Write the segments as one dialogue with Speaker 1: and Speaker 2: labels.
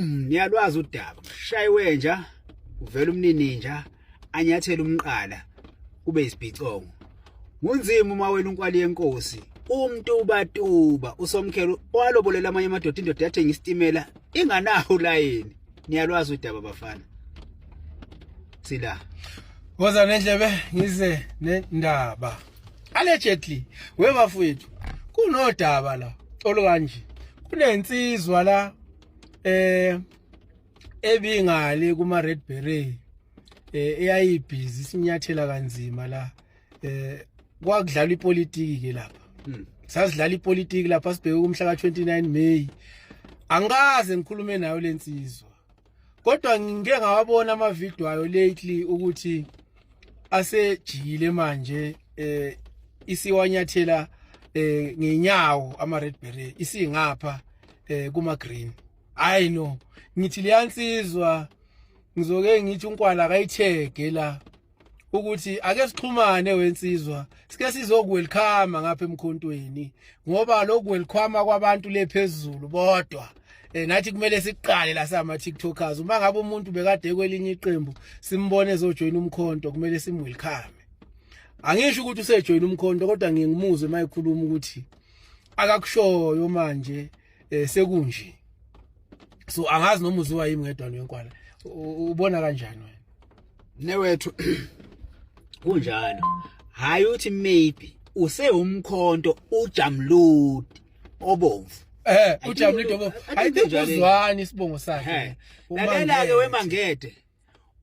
Speaker 1: Niyalwazi udaba. Shayiwe nja, uvela umnininja, anyathela umqala kube isibhicongo. Kunzima uma wena unkwali yenkosi. Umtubatuba usomkhelo owalobolela amanye amadoda, indoda yathenga isitimela inganawo ulayini. Niyalwazi udaba bafana. Sila.
Speaker 2: Woza nendlebe ngize nendaba. Allegedly, we bafowethu, kunodaba la olukanje. Kunensizwa la ebingale kuma Red Beret eyayibhizi isinyathela kanzima la, kwakudlalwa ipolitiki ke lapha. Sasidlala ipolitiki lapha sibheke kumhla ka29 May. Angikaze ngikhulume nayo lensizwa, kodwa ngike ngawabona ama video ayo lately ukuthi asejikile manje, isiwanyathela ngenyawo ama Red Beret, isingapha kuma green. I know ngithi liyansizwa, ngizoke ngithi unkwala akayithege la ukuthi ake sixhumane wensizwa, sike sizokuwelcome ngapha emkhontweni, ngoba lokhu welcome kwabantu le phezulu bodwa, nathi kumele siqale la sama TikTokers. Uma ngabe umuntu bekade kwelinye iqembu, simbone ezojoin umkhonto, kumele simwelcome. Angisho ukuthi usejoin umkhonto, kodwa ngiyengimuzwe mayikhuluma ukuthi akakushoyo manje sekunje. So angazi noma uziwa yimi ngedwa nwenkwala. Ubona kanjani wena?
Speaker 1: Newethu, kunjalo. Hayi, uthi maybe usewumkhonto uJamludi obomvu.
Speaker 2: Ujamludi obomvu. I think uzwani isibongo sakhe.
Speaker 1: Lalela ke wemangede.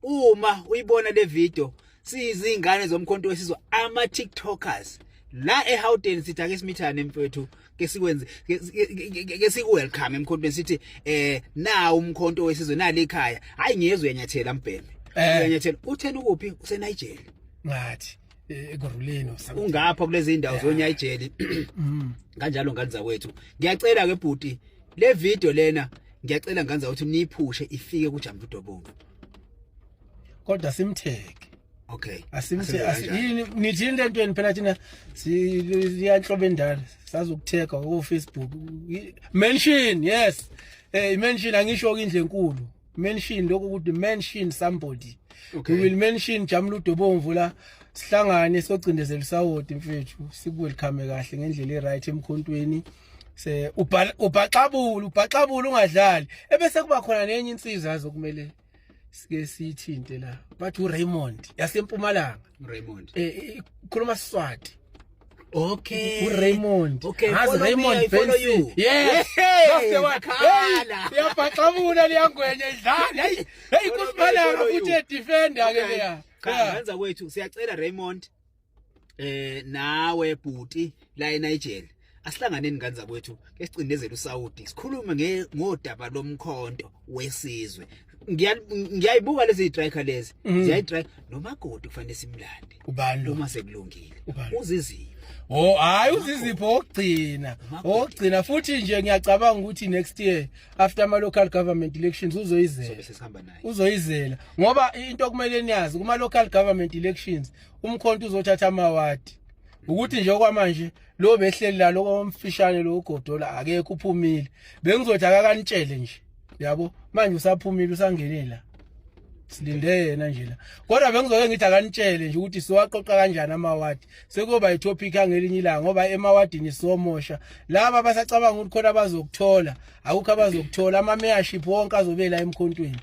Speaker 1: Uma uyibona le video, sizingane zomkhonto wesizwe, ama TikTokers la eGauteng, sithi ake simithane mfethu, ke sikwenze ke siku welcome emkhontweni, sithi nawu umkhonto wesizwe, nali ikhaya. Hayi, ngiyezwe uyanyathela mbheme. Uyanyathela uthena ukuphi? UseNigel.
Speaker 2: Ngathi ekuruleni or
Speaker 1: something. Ungapha kulezi indawo zoNigel kanjalo. Ngane zakwethu, ngiyacela ke bhuti, le video lena, ngiyacela ngane zakwethu, niyiphushe ifike kuJambudo Bomvu.
Speaker 2: Kodwa simtheke.
Speaker 1: Okay.
Speaker 2: Asimthe yini nithini lentweni? Phela thina siyanhlobo endala, sazokutheka ku Facebook mention. Yes, mention, angisho indle enkulu, mention lokho ukuthi mention somebody. We will mention Jamludo Bomvu la, sihlangane socindezela usawoti mfethu, sikuwelcome kahle ngendlela e-right emkhontweni. Se ubhaxabula, ubhaxabula, ungadlali. Ebese kuba khona nenye insizwa azokumele sike siyithinte la, bathi uRaymond yasempumalanga.
Speaker 1: Raymond.
Speaker 2: Khuluma Siswati.
Speaker 1: Okay.
Speaker 2: uRaymond.
Speaker 1: Okay.
Speaker 2: Ngazi Raymond
Speaker 1: Benson.
Speaker 2: Yes.
Speaker 1: Hey.
Speaker 2: Iyabhaxabula liyangwenya idlala. Hey, hey, kusimalanga futhi edefender ke leya.
Speaker 1: Cha, ngenza kwethu, siyacela Raymond, nawe bhuti la eNigel, asihlanganeni ngane zakwethu, ke sicindezele uSaudi, sikhulume ngodaba lomkhonto wesizwe. Ngiyayibuka lezi striker lezi, ziyayistrike nomakoti, kufanele simlande.
Speaker 2: Ubani lo?
Speaker 1: Uma sekulungile. Uzizipho.
Speaker 2: Oh hayi, uzizipho okugcina. Okugcina futhi nje ngiyacabanga ukuthi next year after ama local government elections uzoyizela.
Speaker 1: Sobe sesihamba naye.
Speaker 2: Uzoyizela ngoba into okumele niyazi, kuma local government elections umkhonto uzothatha amawadi. Ukuthi nje okwamanje lo behleli la, lo omfishane lo ugodola, akekho, uphumile. Bengizothi akakanitshele nje. Yabo, manje usaphumile, usangene la. Silinde yena nje la. Kodwa bengizoke ngithi akanitshele nje ukuthi siwaqoqa kanjani amawadi. Sekuyoba itopic angelinye ilanga, ngoba emawadini somosha. Laba basacabanga ukuthi khona bazokuthola, akukho abazokuthola. Ama mayorship wonke azobela emkhontweni.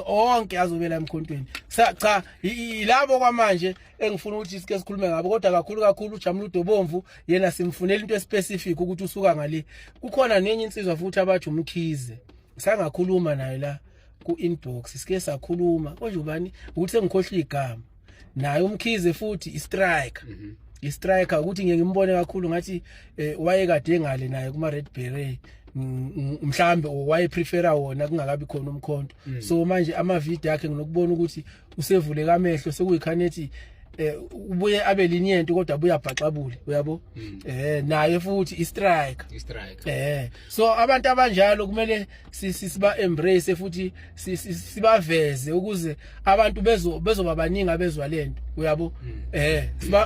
Speaker 2: Onke azobela emkhontweni. Sa cha, ilabo kwamanje engifuna ukuthi sike sikhulume ngabo, kodwa kakhulu kakhulu uJamludo Bomvu yena simfunela into especific ukuthi usuka ngale. Kukhona nenye insizwa futhi abathi umkhize. Sangakhuluma naye la ku inbox, sike sakhuluma konje, ubani ukuthi sengikhohlwa igama. Naye umkhize futhi i-striker. I-striker ukuthi ngeke ngimbone kakhulu, ngathi wayekade ngale naye kuma Red Beret, mhlambe waye prefera wona kungakabi khona umkhonto. So manje ama video akhe nginokubona ukuthi usevule kamehlo, sekuyikhanethi. ubuye abe lenient kodwa abuye abhaxabule, uyabo. Naye futhi i striker.
Speaker 1: I-striker.
Speaker 2: So abantu abanjalo kumele siba embrace futhi sibaveze ukuze abantu bezoba baningi abezwa lento, uyabo.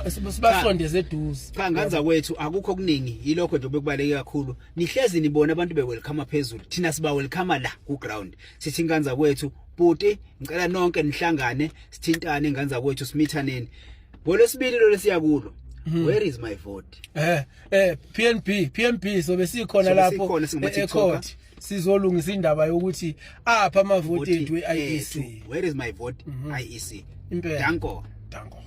Speaker 2: Sibasondeze eduze.
Speaker 1: Cha, nganza kwethu, akukho okuningi, yilokho nje bekubaleke kakhulu. Nihlezi nibona abantu bewelcome phezulu, thina siba welcome la ku ground. Sithi nganza kwethu, buti, ngicela nonke nihlangane, sithintane, nganza kwethu, simithaneni ngolwesibili lo lesiya kulo. Where is my vote?
Speaker 2: PNP, PNP, so besikhona
Speaker 1: So
Speaker 2: lapho
Speaker 1: besikhona singama-TikToker.
Speaker 2: E-court sizolungisa indaba yokuthi apha amavoti ethu e-IEC.
Speaker 1: Where is my vote, IEC?
Speaker 2: Impela.
Speaker 1: Danko.
Speaker 2: Danko.